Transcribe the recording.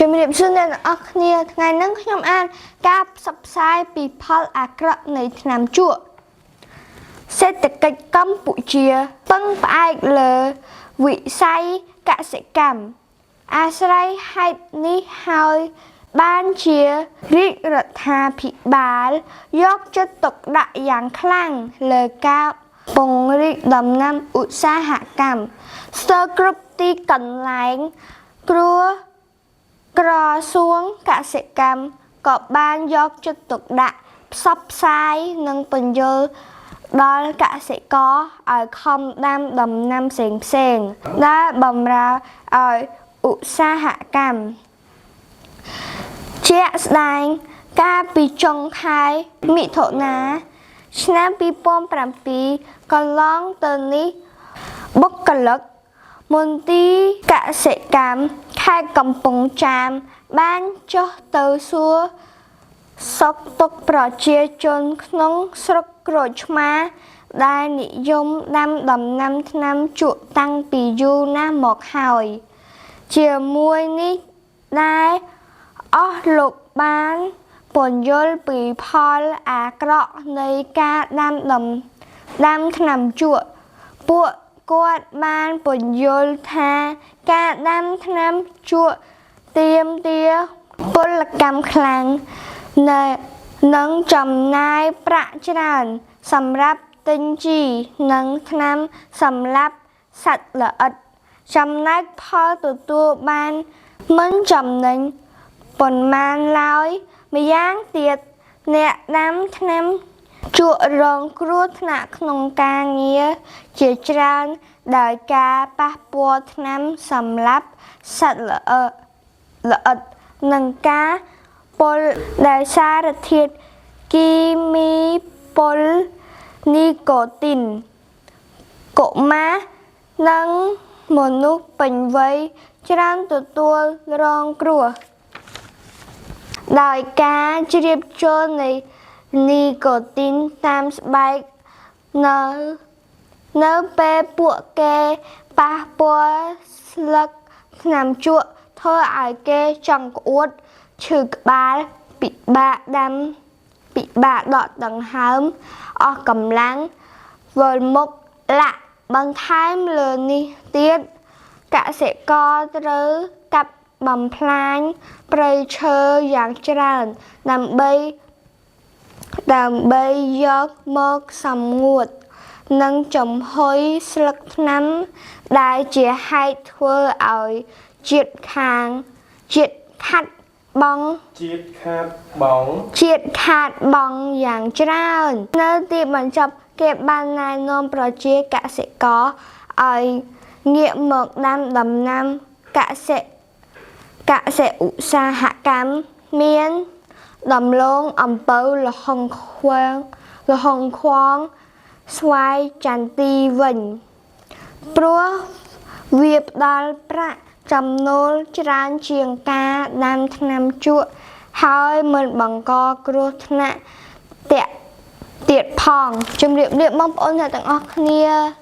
ជំរាបសួរអ្នកទាំងអស់គ្នាថ្ងៃនេះខ្ញុំអានការផ្សព្វផ្សាយពីផលអាក្រក់នៃថ្នាំជក់សេដ្ឋកិច្ចកម្ពុជាពឹងផ្អែកលើវិស័យកសិកម្មអាស្រ័យហេតុនេះហើយបានជារាជរដ្ឋាភិបាលយកចិត្តទុកដាក់យ៉ាងខ្លាំងលើការពង្រីកដំណាំឧស្សាហកម្មស្ទើរគ្រប់ទីកន្លែងគ្រួ ក្រសួងកសិកម្មក៏បានយកចិត្តទុកដាក់ផ្សព្វផ្សាយនិងពន្យល់ដល់កសិករឲ្យខំដាំដំណាំផ្សេងៗដែលបម្រើឲ្យឧស្សាហកម្មជាក់ស្ដែងកាលពីចុងខែមិថុនាឆ្នាំ2007កន្លងទៅនេះបុគ្គលិក មន្ទីរកសិកម្មខេត្តកំពង់ចាមបានចុះទៅសួរសុខទុក្ខប្រជាជនក្នុងស្រុកក្រូចឆ្មារដែលនិយមដាំដំណាំថ្នាំជក់តាំងពីយូរណាស់មកហើយ ជាមួយនេះដែរអស់លោកបានពន្យល់ពីផលអាក្រក់នៃការដាំដំដាំថ្នាំជក់ពួកគាត់បានពន្យល់ថាការដាំថ្នាំជក់ទាមទារពលកម្មខ្លាំងនៅនិងចំណាយប្រាក់ច្រើន សម្រាប់ទិញជីនិងថ្នាំសម្រាប់សត្វល្អិត ចំណែកផលទទួលបានមិនចំណេញប៉ុន្មានឡើយម្យ៉ាងទៀតអ្នកដាំថ្នាំជក់រងគ្រោះថ្នាក់ក្នុងការងារជាច្រើនដោយការប៉ះពាល់ថ្នាំសម្លាប់សត្វល្អិតល្អិតនិងការពុលដោយសារធាតុគីមីពុលនីកូទីនកុមារនិងមនុស្សពេញវ័យច្រើនទទួលរងគ្រោះដោយការជ្រាបចូលនៃនីកូទីនតាមស្បែកនៅនៅពេលពួកគេប៉ះពាល់ស្លឹកថ្នាំជក់ធ្វើឲ្យគេចង់ក្អួតឈឺក្បាលពិបាកដាំពិបាកដកដង្ហើមអស់កម្លាំងវិលមុខលាក់បន្ថែមលើនេះទៀតកសិករត្រូវកាប់បំផ្លាញព្រៃឈើយ៉ាងច្រើនដើម្បីដើម្បីយកមកសម្ងួត និងចំហុយស្លឹកថ្នាំដែលជាហេតុធ្វើឲ្យជាតិខាងជាតិខាត់បង ជាតិខាតបង់ ជាតិខាតបង់យ៉ាងច្រើន នៅទីបញ្ចប់គេបានណែនាំប្រជាកសិករឲ្យងាកមកដាំដំណាំកសិកសិឧស្សាហកម្មមានដំឡូងអំពៅល្ហុងខ្វងល្ហុងខ្វងស្វាយចន្ទីវិញ ព្រោះវាផ្ដល់ប្រាក់ចំណូលច្រើនជាងការដាំថ្នាំជក់ហើយមិនបង្កគ្រោះថ្នាក់តាក់ទៀតផងជំរាបលាបងប្អូនអ្នកទាំងអស់គ្នា។